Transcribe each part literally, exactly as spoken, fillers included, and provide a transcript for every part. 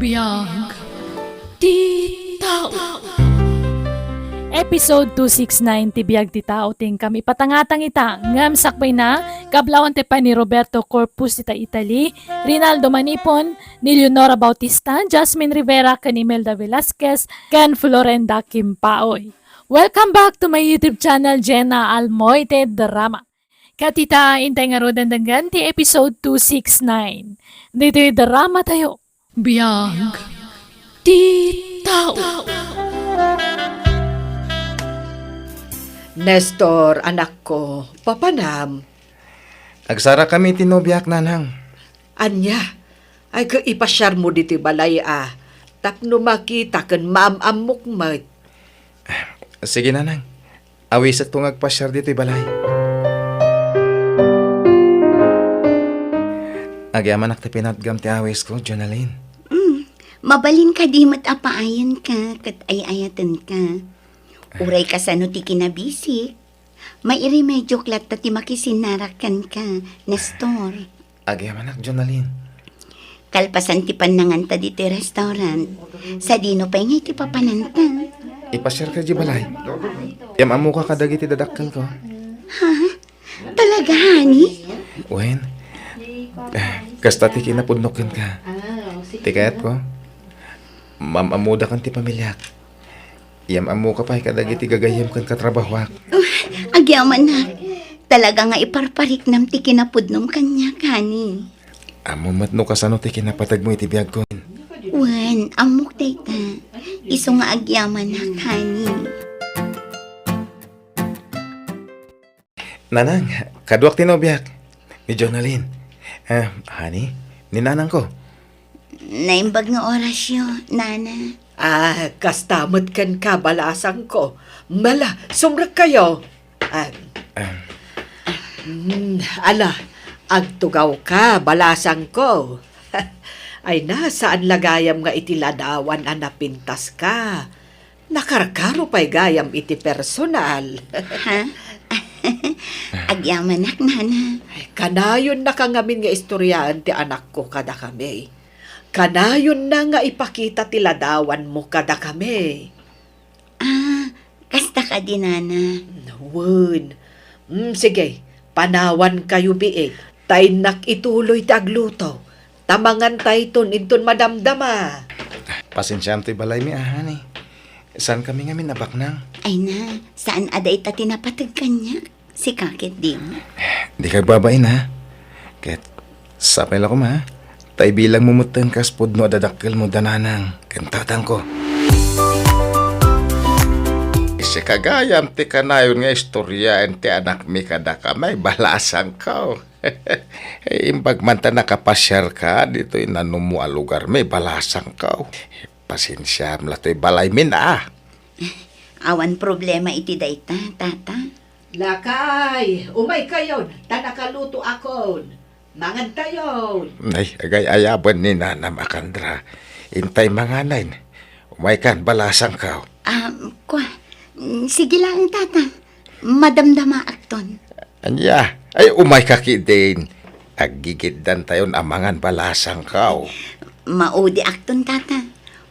Biag ti tao. Episode two six nine ti Biag ti Tao ti inkam ipatangatang ita, ngem sakbayna, kablawan ti pay ni Roberto Corpus ita Italy, Rinaldo Manipon, ni Leonora Bautista, Jasmine Rivera, ken Imelda Velasquez, ken Florenda Kimpaoy. Welcome back to my YouTube channel, Jenna Almoite Drama. Ket ita, intay ngaruden denggen ti episode two six nine. Ditoy drama tayo. Biag ti tao. Nestor, anakko, papanam. Agsara kami ti nobiak, nanang. Ania? Ay, ka ipasiarmo ditoy balay a, tapno makita ken maam-ammok met. Sige, nanang. Awisetko nga agpasiar ditoy balay. Agyamanak ti pinatgam ti awisko, Jonalyn. Mm, mabalin kadi met a paayanka ket ay-ayatenka. Uray kasano ti kinabisik, mairemediok latta ti makisinnarak kenka, Nestor. Agyamanak, Jonalyn. Kalpasan ti pannanganta ditoy restaurant, sadino pay nga iti papananta? Ipasiarka idiay balay. Yam-ammoka kadagiti dadakkelko. Ha? Talaga, honey? Wen, eh, kasta ti kinapudnok kenka. Ti kayatko, maam-ammoda ken ti pamiliak. Yam-ammoka pay kadagiti gagayyem ken katrabahoak. Uh, agyamanak. Talaga nga iparpariknam ti kinapudnom kaniak, honey. Ammom met no kasano ti kinapategmo iti biagko. Wen, ammok dayta. Isu nga agyamanak, honey. Nanang, kaduak ti nobiak, ni Jonalyn. Ah, honey, ni nanangko. Naimbag nga orasyo, nana. Ah, kasta met kenka, balasangko. Mala, sumrekkayo. Ah, Ah. mm, ala, agtugawka, balasangko. Ay na, saan la gayam nga iti ladawan a napintaska. Nakarkaro pay gayam iti personal. Ha? Agyamanak, nana. Ay, kanayonnaka ngamin nga istoriaen ti anakko kadakami. Kanayonna nga ipakita ti ladawanmo kadakami. Ah, kasta kadi, nana? Wen. Mm, sige, panawankayo biit, ta innak ituloy ti agluto. Ta mangantayton inton madamdama. Pasensiam toy balaymi, a, honey. Saankami ngamin a baknang. Ay na, saan a dayta ti napateg kaniak? Sika ketdin. Dika agbabain, ha? Ket sapay la koma, ha? Ta ibilangmo metten kas pudno a dadakkelmo da nanang ken tatangko. Sika gayam ti kanayon nga istoriaen ti anakmi kadakami, balasangko. Imbag man ta nakapasiarka ditoy nanumo a lugarmi, balasangko. Pasensiam la toy balaymin, a. Awan problema iti dayta, tata. Lakay, umaykayon, ta nakalutoakon. Mangantayon. Ay, agay-ayaben ni nanam a kandra. Intay manganen. Umaykan, balasangko. Ah, kua, mm, sige laeng, tata. Madamdamaakton. Ania? Ay, umayka ketdin. Aggigiddantayon a mangan, balasangko. Maudiakton, tata.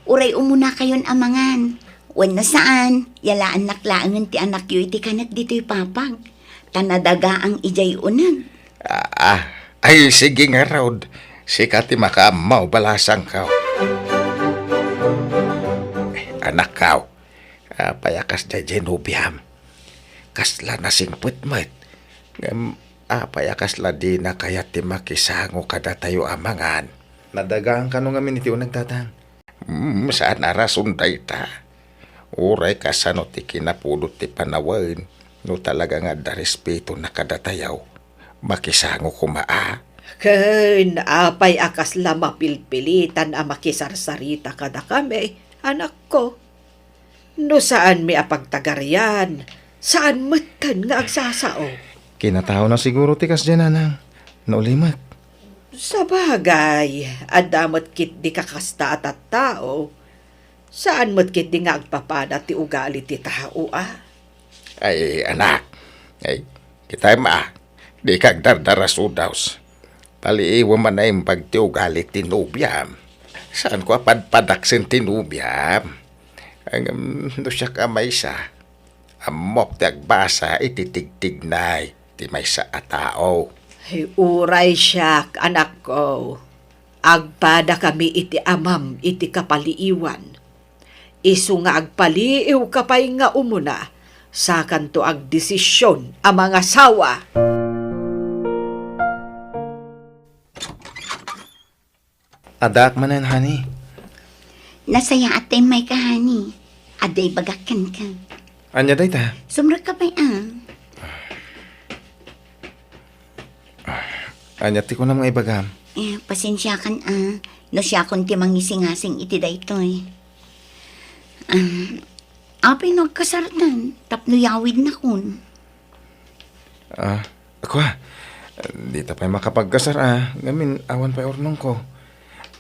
Uray umunakayon a mangan. Wenno saan, yalaannak laengen ti anakyo iti kanek ditoy papag. Ta nadagaang idiay uneg. Ah, ah. Ay, sige ngarud. Sika ti makaammo, balasangko. Anakko, apay a kasdiay diay nobiam? Kasla nasingpet met. Ngem apay a kasla dina kayat ti makisango kadatayo a mangan? Nadagaang kano ngamin iti uneg, tatang? Hmm, saan a rason dayta. Uray kasano ti kinapudot ti panawen, no talaga nga adda respetona kadatayo, makisango koma a. Ken apay a kasla mapilpilitan a makisarsarita kadakami, anakko? No saanmi a pagtagarian, saan metten nga agsasao. Kinataona siguro ti kasdiay, nanang, no ulimek. Sabagay, adda met ketdi kakasta a tattao. Saan met ketdi nga agpapada ti ugali ti tao, a? Ay, anak. Ay, kitay ma, dika agdardarasudaw. Paliiwem a naimbag ti ugali ti nobiam. Saanko a padpadaksen ti nobiam? Ngem no siak a maysa, ammok ti agbasa iti tigtignay ti maysa a tao. Uray siak, anakko, agpadakami iti amam iti kapaliiwan. Isu nga agpaliiwka pay nga umuna, sakanto agdesision a mangasawa. Addaak manen, honey. Nasayaat ta immayka, honey. Adda ibagak kenka. Ania dayta? Sumrekka pay, a. Ania ti kunam nga ibagam? Eh, pasensiakan, a. No siakon ti mangisingasing iti daytoy. Ah, apay no agkasartan tapno yawidnakon? Ah, kua, dita pay makapagkasar, a, ngamin awan pay urnongko.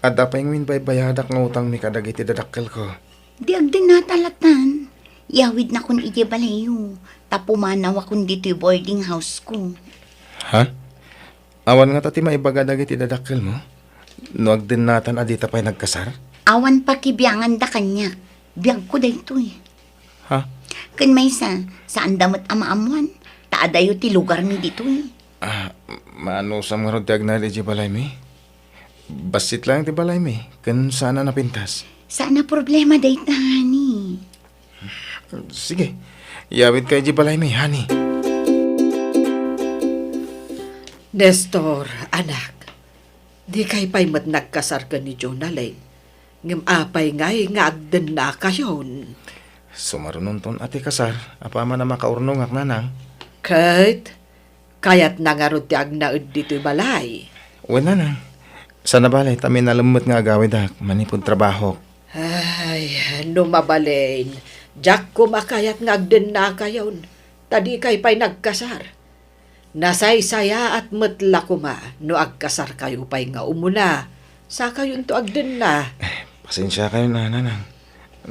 Adda pay ngamin baybayadak nga utangmi kadagiti dadakkelko. Di agdennata latan. Yawidnakon idiay balayyo, ta pumanawakon ditoy boarding house-ko. Ha? Awan ngata ti maibaga dagiti dadakkelmo? No agdennatan a dita pay nagkasar? Awan pakibianganda kaniak. Biagko daytoy. Ha? Ken maysa, saanda met a maammoan, ta adayo ti lugarmi ditoy. Ah, maanusam ngarud ti agnaed idiay balaymi? Bassit laeng ti balaymi, ken saan a napintas. Saan a problema dayta, honey. Sige, yawidka idiay balaymi, honey. Nestor, anak, dikay pay met nagkasar ken ni Jonalyn, ngem apay ngay nga agdennakayon? Sumarunonton a ti kasar, apaman a makaurnongak, nanang. Ket, kayatna ngarud ti agnaed ditoy balay? Wen, nanang. Saan a bale, ta minalem met nga agawidak manipud trabahok. Ay, no mabalin, diak koma kayat nga agdennakayon, ta dikay pay nagkasar. Nasaysayaat met la koma no agkasarkayo pay nga umuna, sakayonto agdenna. Eh, pasensiakayon a, nanang,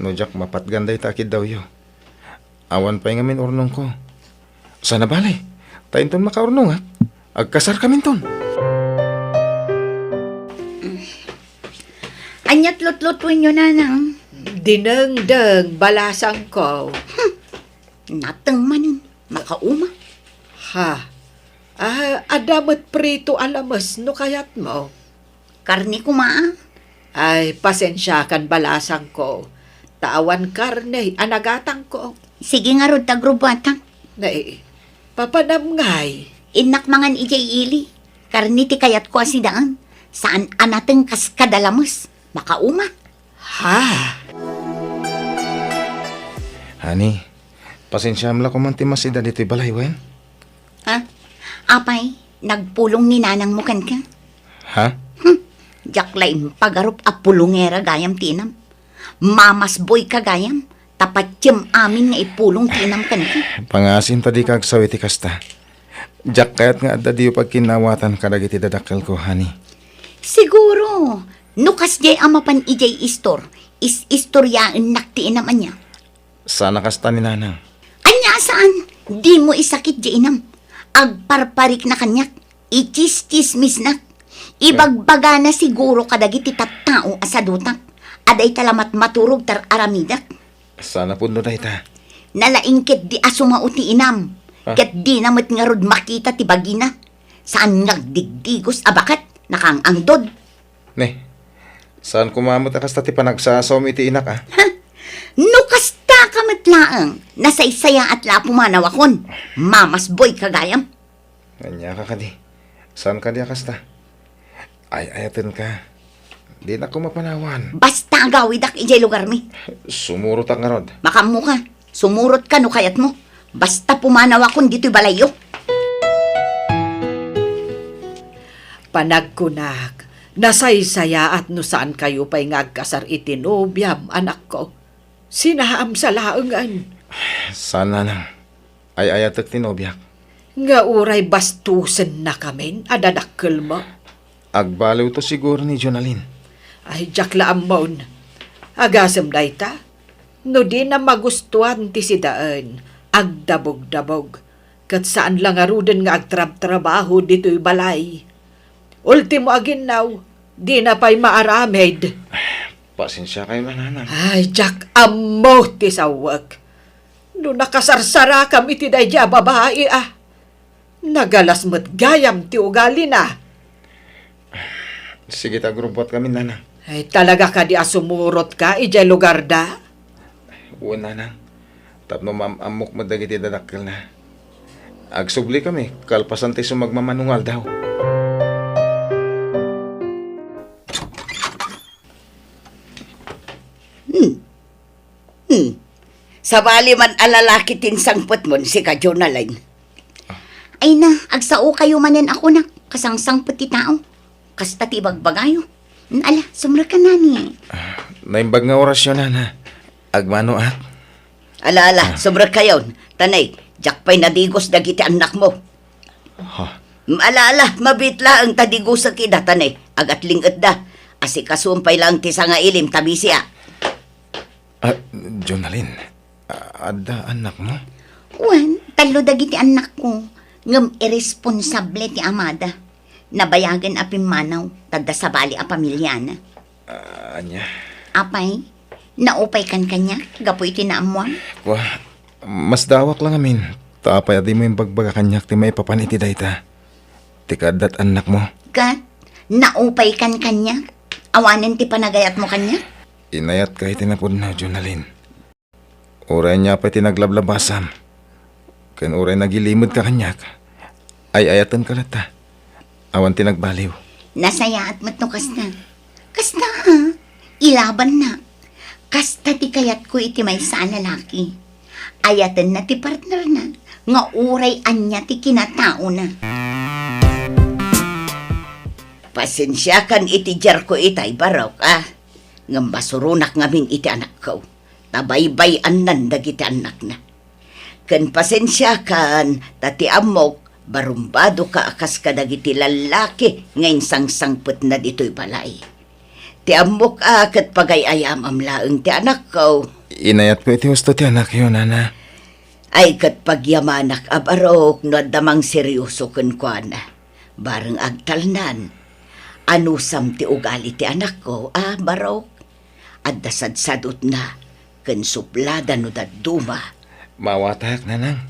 no diak mapatgan dayta a kiddawyo. Awan pay ngamin urnongko. Saan a bale, ta inton makaurnongak, agkasarkaminton. Ania't lutlutuenyo, nanang? Dinengdeng, balasangko. Hmm. Nateng manen, makauma. Ha? Ah, adda met prito a lames no kayatmo. Karne koma, a. Ay, pasensiakan, balasangko, ta awan karne a nagatangko. Sige ngarud ta agrubuatak. Nay, papanam ngay? Innak mangan idiay ili. Karne ti kayatko a sidaen. Saan a nateng kas kada lames. Makauma. Ha? Honey, pasensiam la koman ti masida ditoy balay, wen? Ha? Apay, nagpulong ni nanangmo kenka? Ha? Hmm, diak la impagarup a pulongera gayam ti inam. Mamasboyka gayam, ta patiem amin nga ipulong ti inam kenka. Pangasim ta dika agsaw iti kasta. Diak kayat nga adda diyo pagkinnawatan kadagiti dadakkelko, honey. Siguro, no kasdiay a mapan idiay istor, is-istoriaennak ti inam ania. Saan a kasta ni nanang. Ania a saan? Dimo isakit diay inam. Agparparikna kaniak. Ichischismisnak. Ibagbagana siguro kadagiti tattao a sadutak a dayta la matmaturog ti ar-aramidak. Saan a pudno dayta. Nalaing ketdi a sumao ti inam, ah, ket dina met ngarud makita ti bagina. Saan nga agdigdigos a baket, nakaang-angdod. Ne, saan koma met a kasta ti panagsasawmi iti inak, a? Ha? No kastaka met laeng, nasaysayaat la a pumanawakon. Mamasboyka gayam. Ania ka kadi? Saan kadi a kasta? Ay-ayatenka. Dinak koma panawan. Basta agawidak idiay lugarmi. Sumurotak ngarud. Makaammoka. Sumurotka no kayatmo. Basta pumanawakon ditoy balayyo. Panagkunak, nasaysayaat no saankayo pay nga agkasar iti nobiam, anakko. Sinaamsa laengen. Saan, nanang. Ay-ayatek ti nobiak. Nga uray bastosennakamin a dadakkelmo? Agbaliwto siguro ni Jonalyn. Ay, diak la ammon. Agasem dayta? No dina magustuan ti sidaen, agdabogdabog. Ket saan la ngaruden nga agtrabtrabaho ditoy balay. Ultimo a ginnaw, Dina pay maaramid. Pasensiakayo, Nanang. Ay, diak ammo ti sawek. No nakasarsarakam iti daydiay a babai, ah. Nagalas met gayam ti ugalina. Sige ta agrubbuatkami, Nanang. Ay, talaga kadi a sumurotka idiay lugarda? Wen, Nanang. Tapno maam-ammok met dagiti dadakkelna. Agsublikami kalpasan ti sumagmamano nga aldaw. Hmm. Hmm. Sabali man a lalaki ti insangpetmon, sika, Jonalyn. Ay na, agsaokayo manen a kunak, kasangsangpet ti tao. Kasta ti ibagbagayo. Hmm, ala, sumrekka nani. Ah, naimbag nga orasyo, Nana. Agmanoak. Ala, ala, ah, sumrekkayon. Tanay, diak pay nadigos dagiti annakmo. Ha? Hmm, ala, ala, mabiit laeng ta digosek ida, tanay. Agatling-etda. Asikasuem pay laeng ti sangailim ta bisiak. Ah, Jonalyn, a-, adda annakmo? Wen, tallo dagiti annakko, ngem irresponsable ti amada. Nabayagen a pimmanaw, ta adda sabali a pamiliana. Ah, ania? Apay, naupaykan kaniak gapu iti naammuam? Kua, masdaawak la ngamin, ta apay a dimo imbagbaga kaniak ti maipapan iti dayta? Ti kaaddat annakmo? Ket, naupaykan kaniak? Awanen ti panagayatmo kaniak? Inayatka iti napudno, Jonalyn. Uray ania pay ti naglablabasam, ken uray nagilimedka kaniak, ay-ayatenka latta. Awan ti nagbaliw. Nasayaat met no kasta. Kasta, ah, ilabanna. Kasta ti kayatko iti maysa a lalaki. Ayatenna ti partnerna nga uray ania ti kinataona. Pasensiakan iti diarko itay, barok, ah. Ngem masuronak ngamin iti anakko, ta baybay-annan dagiti annakna. Ken pasensiakan, ta ti ammok, barumbadoka a kas kadagiti lallaki nga insangsangpetna ditoy balay. Ti ammok a ket pagay-ayamam laeng ti anakko. Inayatko iti husto ti anakyo, Nana. Ay ket pagyamanak a barok no adda mangseryoso kenkuana. Bareng agtalnan. Anusam ti ugali ti anakko, a, barok? Adda sadsadutna ken sublada no dadduma. Maawatak, Nanang.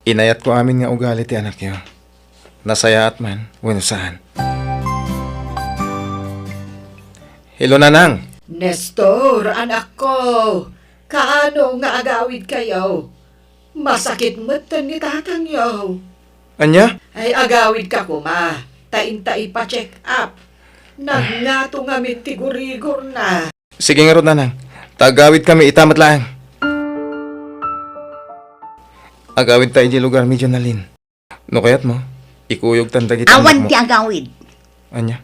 Inayatko amin nga ugali ti anakyo. Nasayaat man wenno saan. Hello, Nanang. Nestor, anakko, kaano nga agawidkayo? Masakit metten ni tatangyo. Ania? Ay, agawidka koma, ta inta ipa-check up. Nagngato ngamin ti gurigorna. Sige ngarud, Nanang. Ta agawidkami ita met laeng. Agawidta idiay lugarmi, Jonalyn. No kayatmo, ikuyogtan dagiti annakmo. Awan ti agawid. Ania?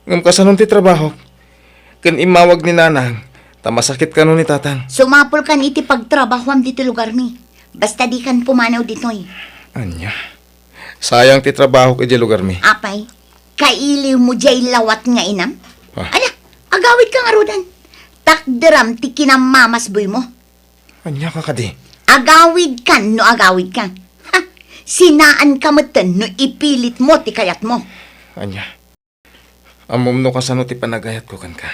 Ngem kasano ti trabahok? Ken immawag ni Nanang, ta masakit kano ni Tatang. Sumapulkan iti pagtrabahoam ditoy lugarmi. Basta dikan pumanaw ditoy. Ania? Sayang ti trabahok idiay lugarmi. Apay, kailiwmo diay lawat nga inam? Ah. Ala, agawidka ngaruden. Takderam ti kinamamasboymo. Ania ka kadi? Agawidkan no agawidka. Ha? Sinaanka metten no ipilitmo ti kayatmo. Ania? Ammom no kasano ti panagayatko kenka.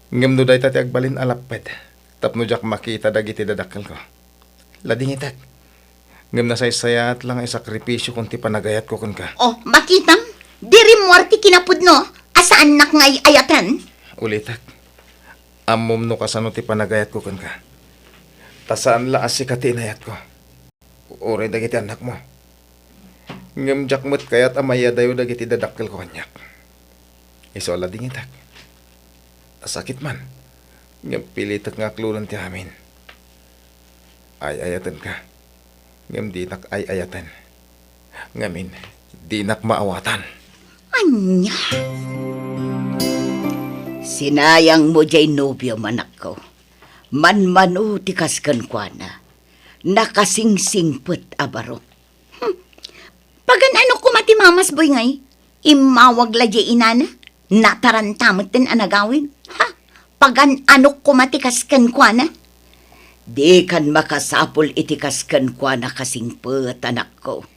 Ngem no dayta ti agbalin a lapped tapno diak makita dagiti dadakkelko, ladingitek. Ngem nasaysayaat la nga isakripisiokon ti panagayatko kenka. Oh, makitam? Di rimmuar ti kinapudno a saannak nga ay-ayaten? Ulitek, ammom no kasano ti panagayatko kenka. Ta saan la a sika ti inayatko. Uray dagiti annakmo. Ngem diak met kayat a mayadayo dagiti dadakkelko kaniak. Isu a ladingitek. Sakit man. Ngem pilitek nga aklonen ti amin. Ay-ayatenka. Ngem dinak ay-ayaten. Ngamin, dinak maawatan. Ania? Sinayangmo diay nobiom, anakko. Manmano ti kas kenkuana. Nakasingsingpet a barok. Hmm. Pagan-anok koma ti mamasboy ngay? Immawag la diay inana? Nataranta metten a nagawid? Ha? Pagan-anok koma ti kas kenkuana? Dikan makasapul iti kas kenkuana kasingpet, anakko.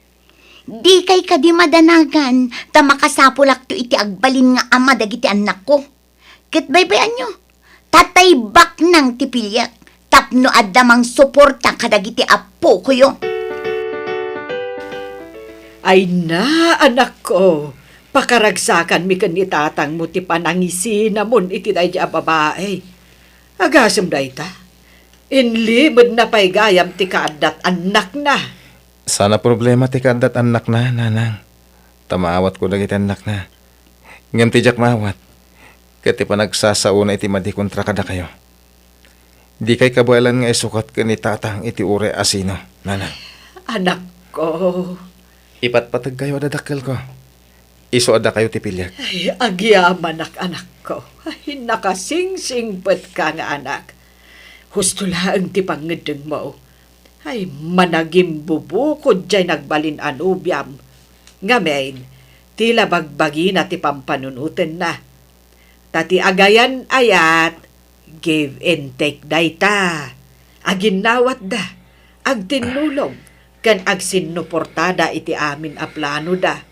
Dikay kadi madanagan ta makasapulakto iti agbalin nga ama dagiti annakko. Ket baybay-anyo, tatay baknang ti piliek tapno adda mangsuporta kadagiti appokoyo. Ay na, anakko, pakaragsakanmi ken ni tatangmo ti panangisinamon iti daydi a babai. Agasem dayta, inlimedna pay gayam ti kaaddat annakna. Saan a problema ti kaaddat annakna, nanang. Ta maawatko dagiti annakna. Ngem ti diak maawat, ket ti panagsasaona iti madi kontra kadakayo. Dikay kabaelan nga isukat ken ni tatang iti uray a sino, nanang. Anakko. Ipatpategkayo a dadakkelko. Isu a dakayo ti piliek. Ay, agyamanak, anakko. Ay, nakasingsingpetka nga anak. Husto laeng ti pangngeddengmo. Ay, managimbubukod jay nagbalin a nobiam. Ngamin, ti la bagbagina ti pampanunotenna. Ta ti agayan-ayat, give and take dayta. Aginnawatda, agtinnulong, ken agsinnuportada iti amin a planoda.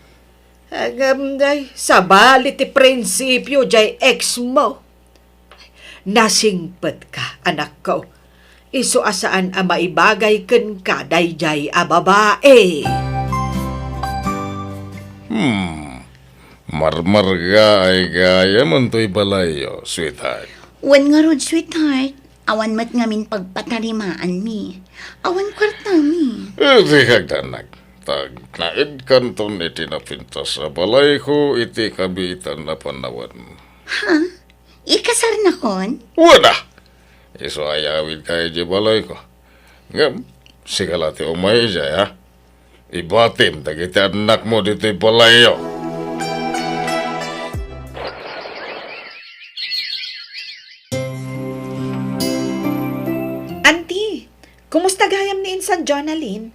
Ngem, ay, sabali ti prinsipio jay ex mo. Nasingpetka, anakko. Isu a saan a maibagay kenka daydiay a babai. Hmm. Marmargaay gayam toy balayyo, sweetheart. Wen ngarud, sweetheart. Awan met ngamin pagpatarimaanmi. Awan kuartami. Iti kagdanag, tagnaedkanton iti napintas a balayko iti kabiitan a panawen. Ha? Ikasarnakon? Wen a! Isu a iyawidka idiay balayko. Ngem, sika la ti umay idiay, ha? Ibatim dagiti annakmo ditoy balayyo. Anti, kumusta gayam ni insan Jonalyn?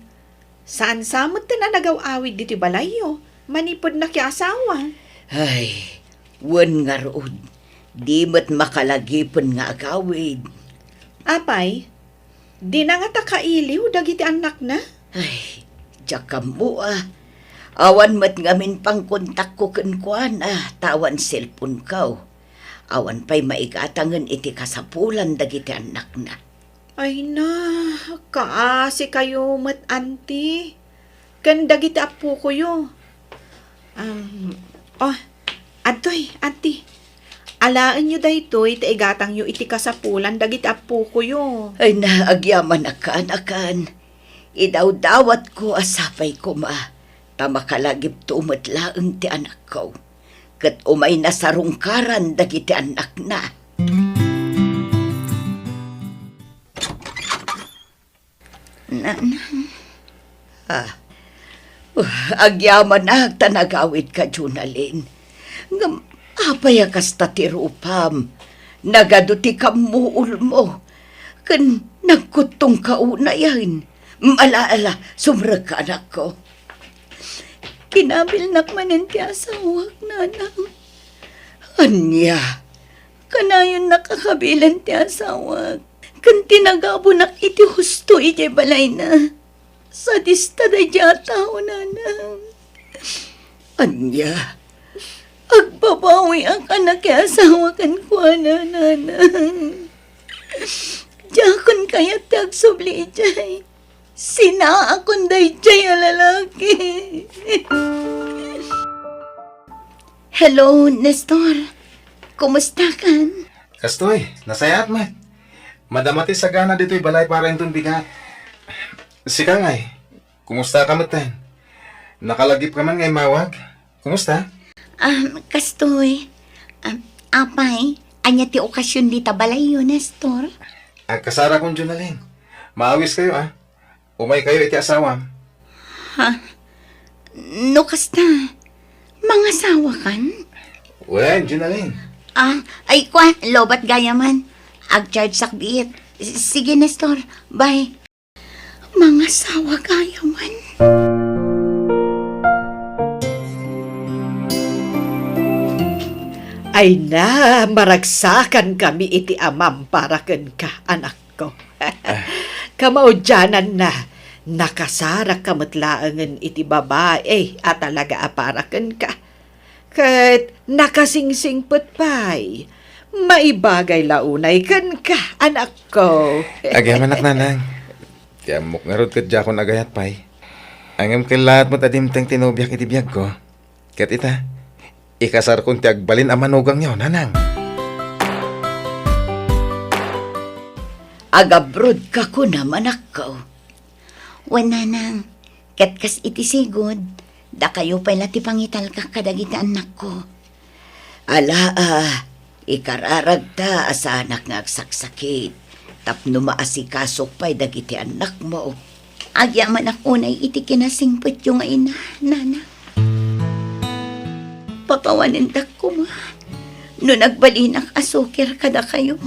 Saan sa met ti nagaw-awid ditoy balayyo manipud nakiasawa? Ay, wen ngarud, di met makalagipen nga agawid. Apay, dina ngata kailiw dagiti annakna? Ay, diak ammo a. Awan met ngamin pangkontakko kenkuana, ta awan cellphone-ko. Awan pay maigatangen iti kasapulan dagiti annakna. Ay na, kaasikayo met, anti, ken dagiti appokoyo. Um, oh, adtoy, anti. Alaenyo daytoy ta igatangyo iti kasapulan dagiti appokoyo. Ay na, agyamanak, kaanakan. Idawdawatko a sapay koma, ta makalagipto met laeng ti anakko. Ket umayna sarungkaran dagiti annakna. Nanang. Ah. Uh, agyamanak ta nagawidka, Jonalyn. Ngem apay a kasta ti rupam? Nagadu ti kammuolmo. Ken nagkuttongka unayen. Ala, ala, sumrekka, anakko. Kinabilnak manen ti asawak, nanang. Ania? Kanayonnak a kabilen ti asawak, ken ti nagabunak iti husto idiay balayna. Sadista daydiay a tao, nanang. Ania? Agbabawiak a nakiasawa kenkuana, nanang. Diakon kayat ti agsubli idiay. Sinaakon daydiay a lalaki. Hello, Nestor. Kumusta kan? Kastoy, nasayaat met. Madama ti sagana ditoy balay para inton bigat. Sika ngay, kumusta ka metten? Nakalagip ka man nga immawag? Kumusta? Ah, kastoy. Ah, apay, ania ti okasion dita balayyo, Nestor? Agkasarakon, Jonalyn. Maawis kayo, ah. Umay kayo iti asawam. Ha? No kasta, mangasawa kan? Wen, Jonalyn. Ah, ay kwa, lobat gayaman. Agcharge sak biit. S-, sige, Nestor. Bye. Mangasawa gayaman. Ay na, maragsakan kami iti amam para kenka, anakko. Kamaudiananna, Nakasarakka met laengen iti babai a talaga a para kenka. Ket nakasingsingpet pay. Maibagay la unay kenka, anakko. Agyamanak, nanang. Ti ammok ngarud ket diakon agayat pay. Ngem kellaat met a dimteng ti nobiak iti biagko. Ket ita, ikasarkon ti agbalin a manugangyo, nanang. Agabrodka kunam, anakko. Wen, nanang, ket kas iti sigud, dakayo pay la ti pangitalkak kadagiti annakko. Ala, a, ikararagta a saanak nga agsaksakit tapno maasikasok pay dagiti annakmo. Agyamanak unay iti kinasingpetyo nga ina, nanang. Pakawanendak koma no nagbalinak a suker kadakayo.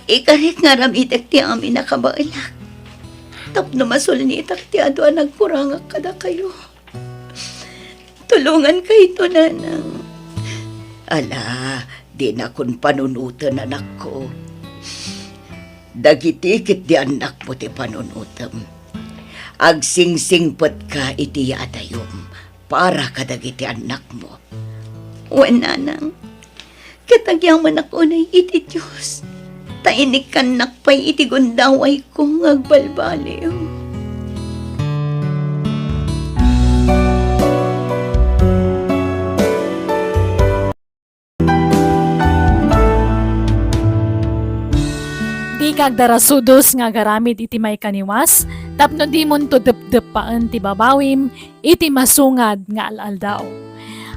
Ikarik nga aramidek ti amin a kabaelak tapno masulnitak ti adu a nagkurangak kadakayo. Tulongankayto, nanang. Ala, dinakon panunoten, anakko. Dagiti ketdi annakmo ti panunotem. Agsingsingpetka iti yaadayom para kadagiti annakmo. Wen, nanang, ket agyamanak unay iti Dios, ta inikkannak pay iti gundawayko nga agbalbaliw. Dika agdarasudos nga agaramid iti maikaniwas, tapno dimonto depdeppaen ti babawim iti masungad nga al-aldaw.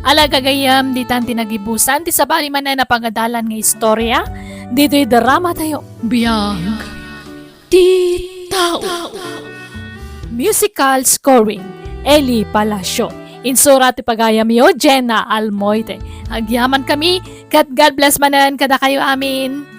Ala, gagayyem, ditan ti nagibusan ti sabali manen a pagadalan nga istorya ditoy dramatayo. Biag ti tao. Musical scoring, Eli Palacio. Insurat ti pagayamyo, Jenna Almoite. Agyamankami, ket God bless manen kadakayo amin.